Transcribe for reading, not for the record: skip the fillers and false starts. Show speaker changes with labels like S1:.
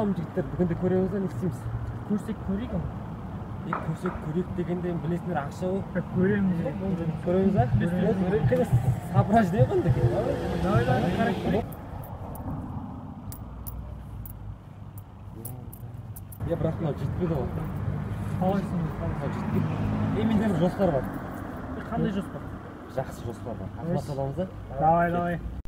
S1: Там жігіттер, бүгін де көреміз да, не істейміз?
S2: Көрсек көрейік оны.
S1: Е, көрсек көрейік дегенде білесіңдер, ақша ғой.
S2: Көреміз.
S1: Көреміз а? Көреміз. Соображение ғой енді.
S2: Давай, давай, қарап көрейік.
S1: Е, бірақ мынау жетпейді ғой.
S2: Қалайсың?
S1: Мынау жетпейді. Е, менде бір жоспар бар.
S2: Қандай жоспар?
S1: Жақсы жоспар бар. Ақымақ аламыз да?
S2: Давай, давай.